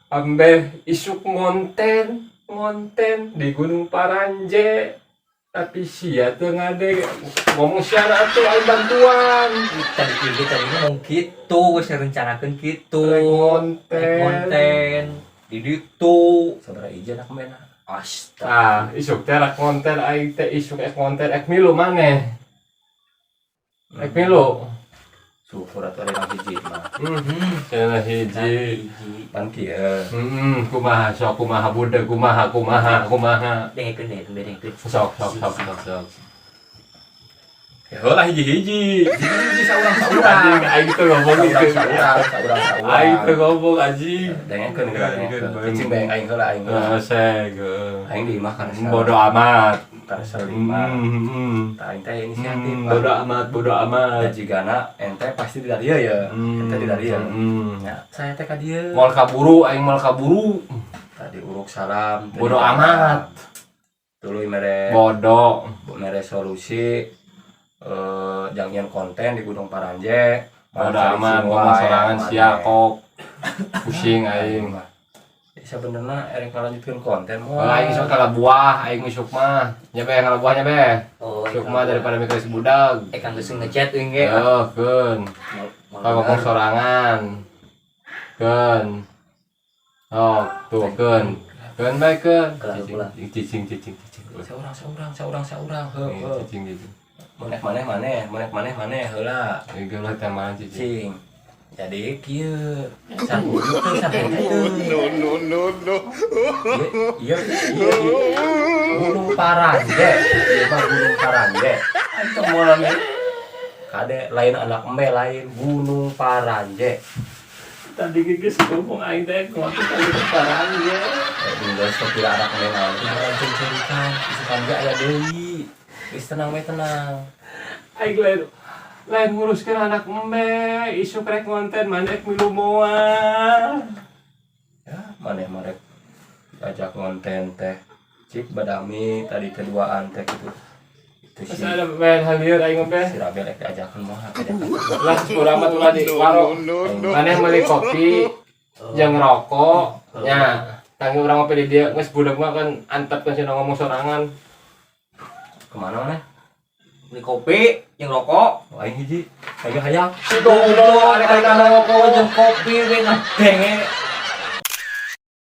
Ambeh isuk ngonten, ngonten di Gunung Paranje. Tapi sia teu ngade ngomong sia atuh aing bantuan. Tadi kieu, tadi ngomong kitu, geus rencanakeun kitu. Rek ngonten. Rek ngonten di ditu. Sabaraha hiji anak embe? Astaga. Ah, isuk teh rek ngonten aing teh, isuk ek ngonten, ek milu maneh. Ek milu. Syukur atuh ada hiji mah. Cenah hiji. Hiji. Pan kieu. Kumaha sok, kumaha budeg, kumaha, kumaha, kumaha. Dengekeun, dengekeun, dengekeun. Sok, sok, sok, sok, sok. Ya heula hiji-hiji. Hiji saurang saurang. Anjing, aing tuh ngomong Saurang gitu. saurang, saurang saurang. Aing tuh ngomong, anjing. Dengekeun geura, dengekeun. Cicing bae aing heula, aing heula. Heeh, seg. Heeh. Aing di imah karena Bodo amat. Karena lima. Tah, aing teh inisiatif. Bodo amat, bodo amat. Da jigana ente pasti di dieu ya. Ente di dieu. Ya, saya teh ka dieu. Moal kaburu, aing moal kaburu. Tadi uruk salam. Tadi Bodo amat. Tuluy mere Bodo. Mere solusi jangan konten di Gunung Paranje. Bodo amat ngomong sorangan sia kok. Pusing aing. Sebenarnya erek ngalanjutkeun konten moal. Kalau aing isuk kalah buah, aing isuk mah. Nya be kalah buahnya be. Oh, Isuk mah daripada mikir si budak. Eh, kang geus ngechat euy ge. Eh, keun. Kalau ngomong sorangan. Keun. Oh, tuh keun. Keun bae keun. Kelah, kelah. Cicing, cicing, cicing. Saurang saurang saurang saurang heuh heuh. Cicing, cicing. Maneh maneh maneh maneh maneh maneh heula. Ieu lah teh mana cicing. Cing. Jadi kieu. Sahuju teu sahuju teu. No, no, no, no. Iya iya iya. Gunung Paranje. Ieu mah Gunung Paranje. Itu moal. Kade, lain anak embe, lain Gunung Paranje. Tadi geus ngomong aing teh ngotot tadi ke Paranje. Eh, geus kira anak embe naon. Langsung cerikan, isukan ge aya deui. Geus tenang we, tenang. Aing lain lain nguruskeun anak embe, isuk rek ngonten mana ek milu moal. Ya, maneh mah rek diajak ngonten teh. Cik badami tadi keduaan teh gitu. Itu Terus si ada main halieur aing mah. Si Rabel rek diajakan moal, diajakan. Lah, bodo amat ulah di waro. No, no. Maneh meuli kopi jeung rokok nya. Tanggi urang ngopi di dieu geus, budak mah kan antep kan cenah ngomong sorangan. Kemana maneh? Beli kopi, yang rokok. Oh, aing hiji. Aing hayang. Si goblok, ada kali kana rokok jeung kopi we ngedenge.